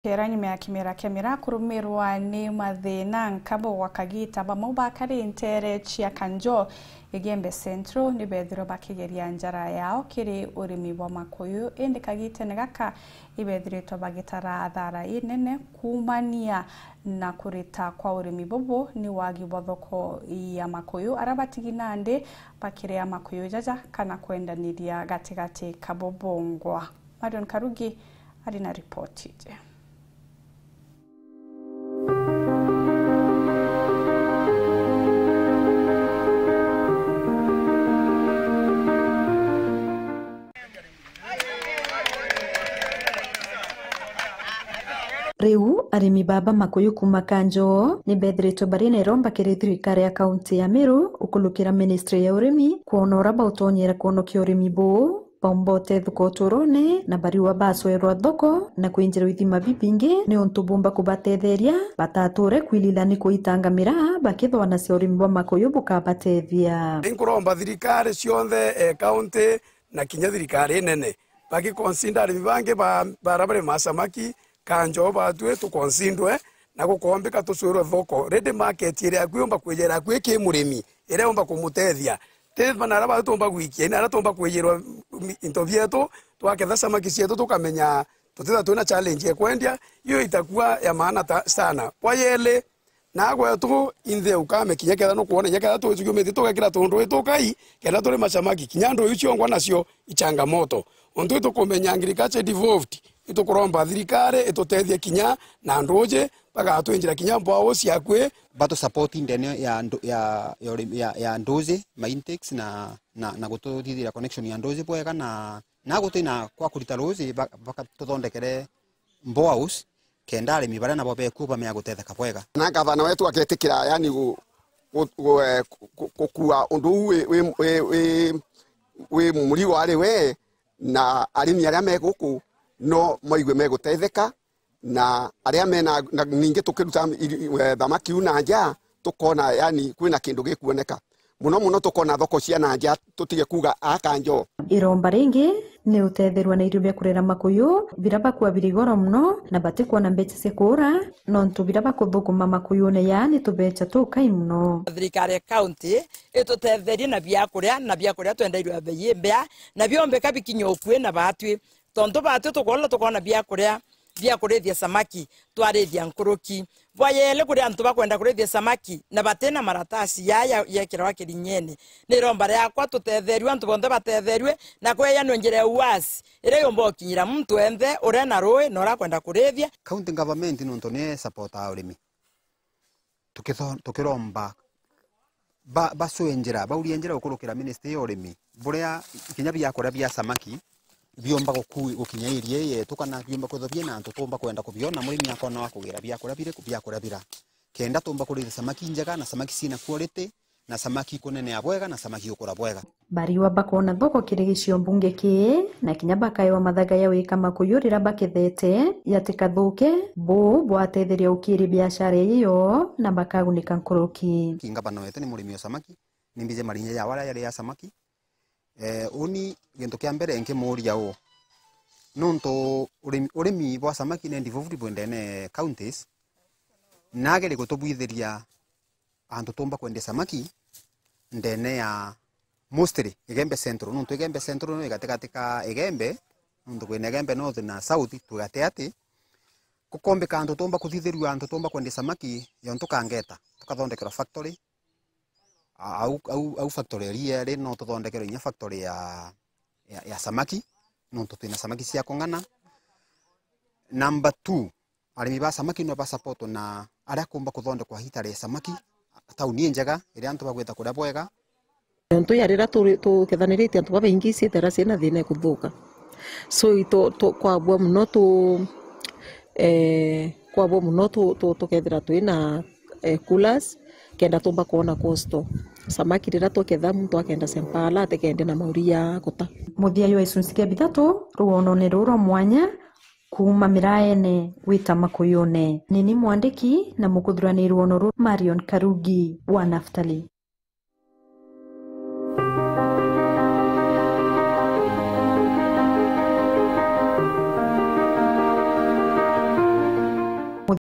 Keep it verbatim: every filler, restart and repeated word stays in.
Kera nyuma ya kimera kia miraa kurumirwa ni mathina, nkabo gwa kagita, bamwe bakari ntere cia Kanjo, Igembe Central, ni bethirwe bakigeria njara yao kiri urimi bwa makuyu, indi kagitene gaka ibethiritwe bagitara athara inene kuumania na kurita kwa urimi bubu ni wagi bwa thoko ya makuyu, aria batigi nandi bakiria makuyu jaja kana kwendaniria gatigati kabo bongwa. Marion Karugi ari na ripoti iji. Riu arimi baba makuyu kuuma Kanjo ni bethiritwe bari na iromba kiri thirikari ya kaunti ya Meru ukulukira ministry ya urimi kwona uria bautonyera kwonokia urimi buu, baumba utetheka uturone na bariwa bacwerwa thoko na kwinjirwa ithima bibingi niuntu bumba kubatetheria batature kwilila ni kuitanga miraa bakithwanacia urimi bwa makuyu bukabatethia. Inkuromba thirikari cionthe, eh, kaunti na kinya thirikari inene, bagiconsider arimi bangi ba, bara bari ma samaki, Kanjo batwi tuconsidwe, na gukombika tucwirwe thoko. Ready market iri akui yumba kwijira akui ki murimi, iria yumba kumutethia. Ti bana aria batu tumba gwikia, ina aria tumba kwijirwa into bietu, twaketha samaki cietu tukamenya tutitha twina challenge ya kwendia, iyo itakua ya maana ta, sana. Kwa yeli, na gwetu inthe ukame kinya ketha nukwona, kinya ketha twicugiumite tugekira tundu itukai, kenda turi macamaki, kinya ndu iu ciongwa nacio ichangamoto. Untu itukumenya agriculture devolved, itukuromba thirikari itutethie kinya na nduji, bagatwinjira kinya mbwau ciakui. Batu support ndene ya ndu-, ya, ya urimi, ya, ya nduji, ma intakes na, na, na gututhithira connection ya nduji bwega na, na gutina kwa kurita ruji, ba-, bakatuthondekere boreholes, kenda arimi baria nabo bekuo bamea gutetheka bwega. Na gavana wetu agetikira, yani, gu-, gu-, gu-, eh, gu-, gu-, gukua undu uu wi, wi, wi, wi, wi murigo ari we, na arimi aria me guku no maigue megutetheka, na aria mena, na ningi tukiruta iri-, eh, thamaki u na nja, tukona, yani, kwina kindu gikuoneka. Muno muno tukona thoko cia na nja, tutige kuuga a Kanjo. Iromba ringi ni utetherua na irio bia kurera makuyu, bira bakua biri goro muno, na batikwona mbeca cia kuura, nontu bira bakuthukuma makuyune, yaani tubeca tukai muno. Thirikari ya county itutetherie na biakuria, na biakuria twendeirwe bei imbea, na biombika bikinye ukui na batwi. Tontu batwi tukwona tukona biakuria bia kurithia samaki, twarithia nkuruki. Bwa yeli kuri antu bakwenda kurithia samaki na batina maratasi yaya yekirwa kirinyene. Ni iromba riakwa tutetherue, antu bonthe batetherue na kweyanua njira ya uwazi iria yumba gukinyira muntu enthe uria na rui na uria akwenda kurithia. County government nontu ni supportaa urimi. Tukitho-, tukiromba ba-, bacue njira, baurie njira gukurukira ministry ya urimi, buria kinya biakuria bia samaki biumba guku-, gukinya area ii yetu, kana biumba kwithwa biina antu tuumba kwenda kubiona, murimi akona wa kugira biakuria biri, biakuria bira, kenda tuumba kurithia samaki njega na samaki cina quality, na samaki ikunenea bwega, na samaki ikukura bwega. Bariwa bakona thoko kiri gicio mbunge kii, na kinya bakaewa mathaga ya wika makuyu riria bakethete, yatikathuke, buu bwatetheria ukiri biashara iyo, na bakagunika nkuruki. Ki ngavana wetu ni murimi o samaki, ni mbije marinya ya waria yari ya samaki. Eh, uni gintu kia mbere nkimuria uu, nontu urimi, urimi bwa samaki ni devolved bwendene counties, na agere gutubwithiria antu tumba kwendia samaki ndene ya mostly Igembe Central, nontu Igembe Central no igatigati ka Igembe, nontu kwina Igembe North na South, twigate ati kukombika antu tumba kuthithirua antu tumba kwendia samaki, yontu kangeta tukathondekerwa factory. A-, au, au, au factory iri eri no tuthondekerwe inya factory ya, ya, ya samaki, nontu twina samaki cia kung'ana. Number two, arimi ba samaki no ba support na aria kumba kuthondekwa hitari ya samaki, tauni injega iria antu bagwita kuria bwega. Nontu ya riria turi-, tukethaniritie antu babaingi, ciitera ciina thina ya kuthuka. So, itu-, tu-, kwabua muno tu-, eh, kwabua muno tu-, tu-, tukethira twina, eh, coolers, kenda tumba kwona cost. Samaki riria tuketha, muntu akenda cia mpala, atikende na mauri ya guta. Muthia jwa gicunci kia bithatu rwonone ruu rwa mwanya, kuuma miraene gwita makuyune. Nini mwandiki na mukuthurani rwono ruu Marion Karugi wa Naftali.